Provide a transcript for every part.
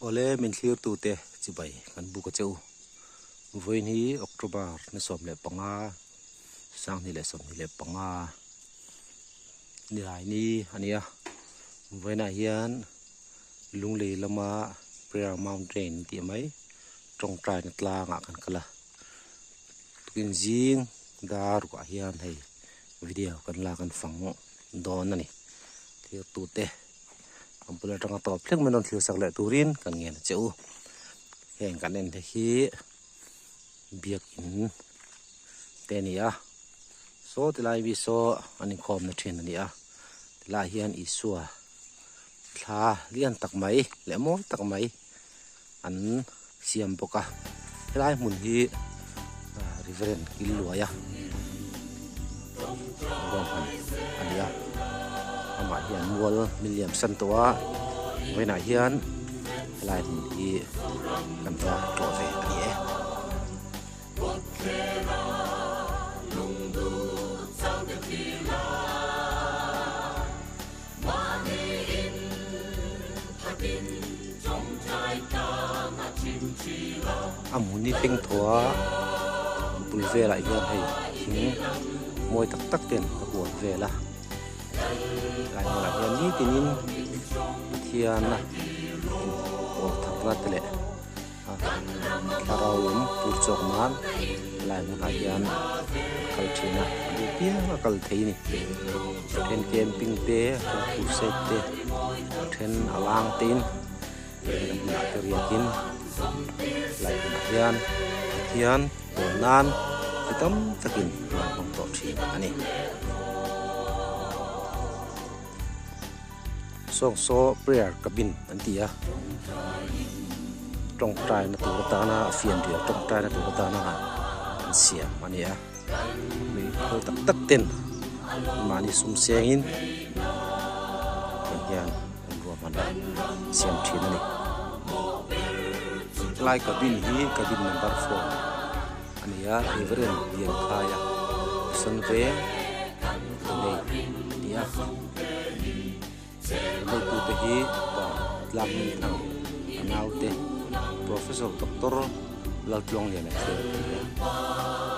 Awle min thlirtute chibai kan buk a che u. Vawiin hi October ni 15, 2025 Nilaini a ni a. Vawiinah hian Lunglei lama Prayer Mountain tih mai tawngtaina tlangah kan kal a. Tukin zing dar rukah hian hei video kan lak an fang dawn a ni. Thirtute an bul atanga tawp thleng mai rawn thlir sak leh turin kan ngen a che u. Heng kan en te hi biakin te a ni a saw tilai mi saw an inkhawmna thin a ni a tilai hian Isua thla lian tak mai leh mawi tak mai an siam bawk a helai hmun hi Reverend Killuaia ruahman a ni a amah hian mual miliam san tawh a vawiinah hian helai hmun hi kan va tlawh ve a ni e. A hmun hi feng thaw a bul velah hian hei thing mawi tak tak ten a hual vel a tlai hmunah hian nitinin Pathiana pawl tharna te leh thlarau lam pur chawk nan helai hmunah hian an kal thin a a duh piang a kal thei a ni a then camping te a then crusade te a then a lang te in helai hmunah te riakin helai hmunah hian Pathian pawl nan ti tam takin an hmang tawh thin a ni. Sawngsaw prayer cabin an ti a tawngtaina tur atana a fianrial tawngtaina tur atana an siam a ni a mi phal tak tak ten mahni sum sengin heng hian an ruahman a siam thin a ni helai cabin hi cabin number 4 a ni a Reverend Liankhaia Sanveng Donate a ni a. Neitute hi pa Tlanghming Thang a naute Professor Doctor Laltluangliana te an ni a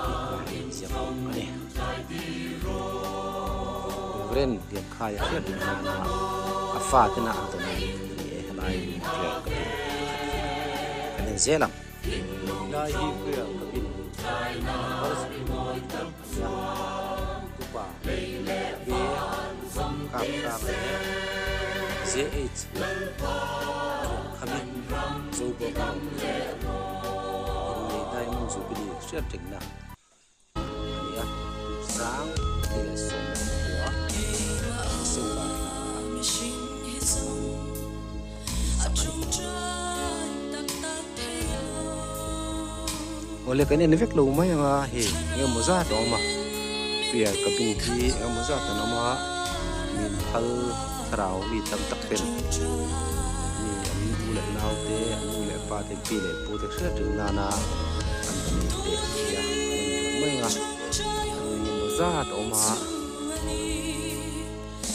tih kha a inziak bawk a ni. Reverend Liankhaia hriat reng nana a fatena an donate a ni e helai prayer cabin pakhat hi kan en zel ang. Helai hi prayer cabin number nia upa P kap kang leh JH khami zo bawk a innei diamond jubilee hriat rengna a ni a sang 19 leh December thla sak a ni. Awle kan en vek lo mai anga hei engemaw zat a awm a piar cabin hi engemaw zat an awm a min phal thlarau mi tam tak ten mi an u leh nau te an nu leh pa te pi leh pu te hriat reng nana an va nei teh an ti a kan en lo mai anga engemaw zat a awm a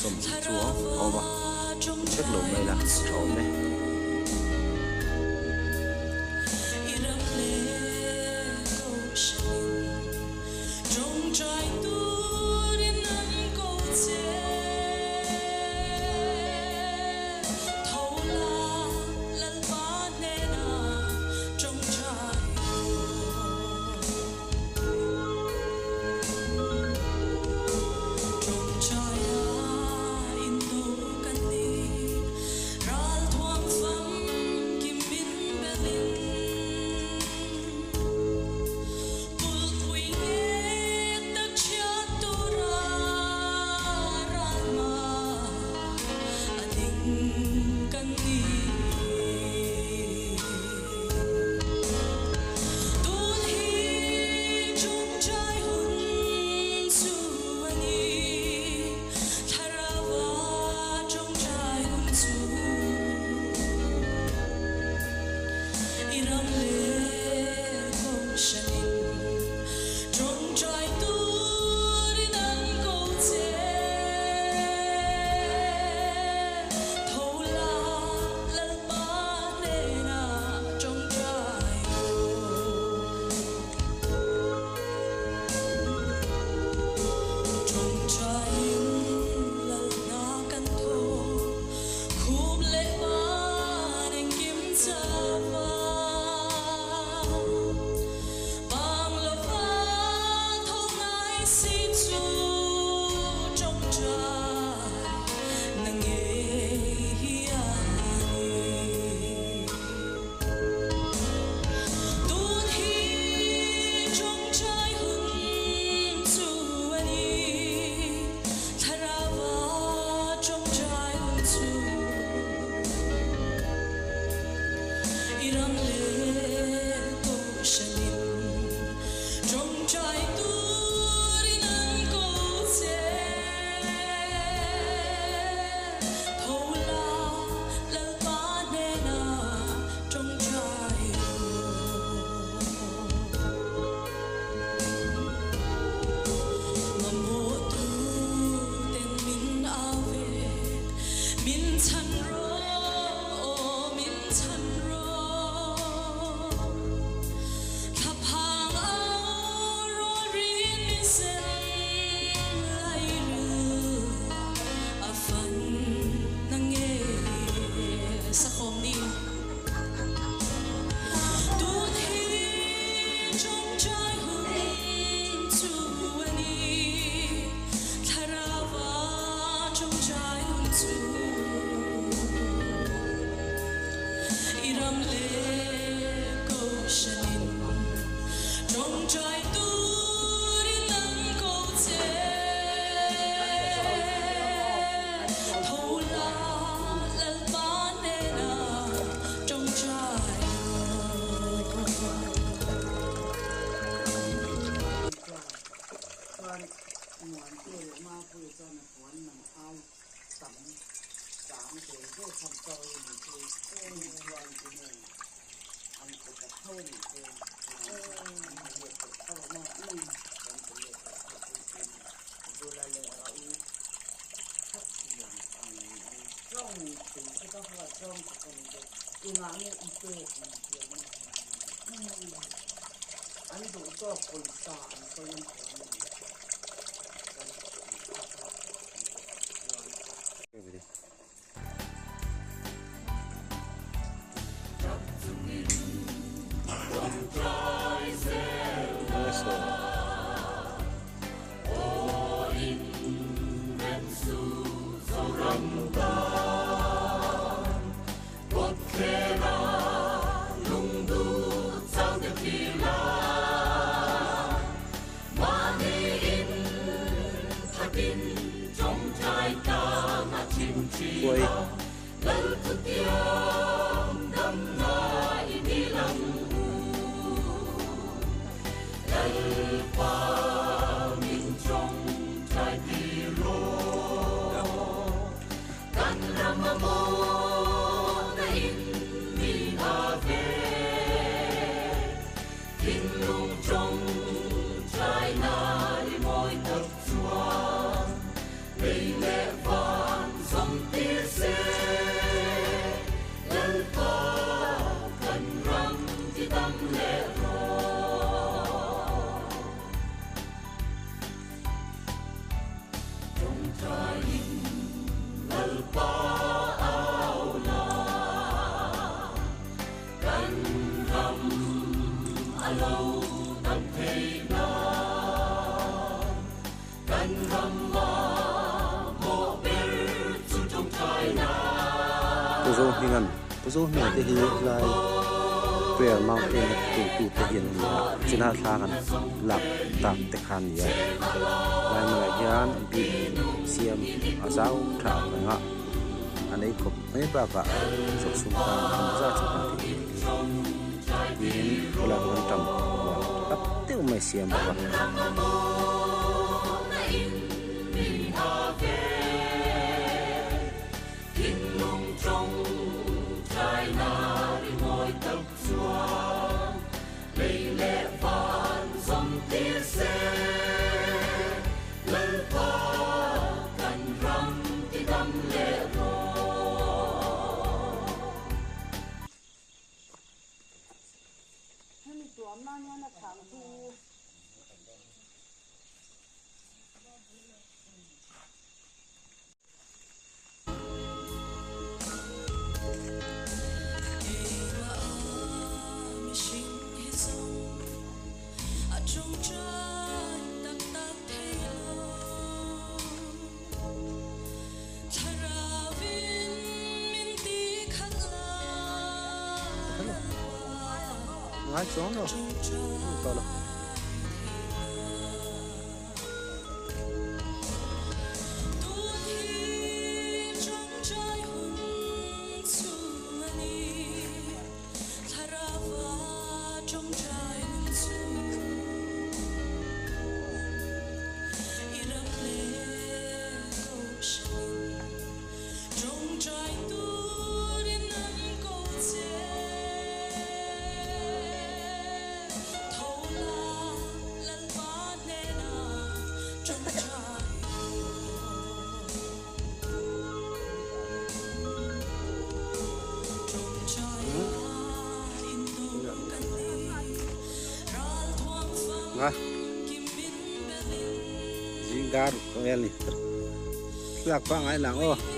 20 chuang a awm a check lo mai la tha awm e. Khuai Pu Zohminga'n Pu Zohminga te hi helai Prayer Mountain a tu te hi an ni a china thla kan lak tak te kha a ni a helai hmunah hian bik siam a zau tha ang reng a an ei khawp mai bakah chawchhum tan engemaw zat chu kan tih theih a ni tin khawlai pawh kan tam huam tak deuh mai siam bawk a. Ngai chuang lo tawh lo. Nga zing dar ruk vel ni thlalak pah ngai lang aw.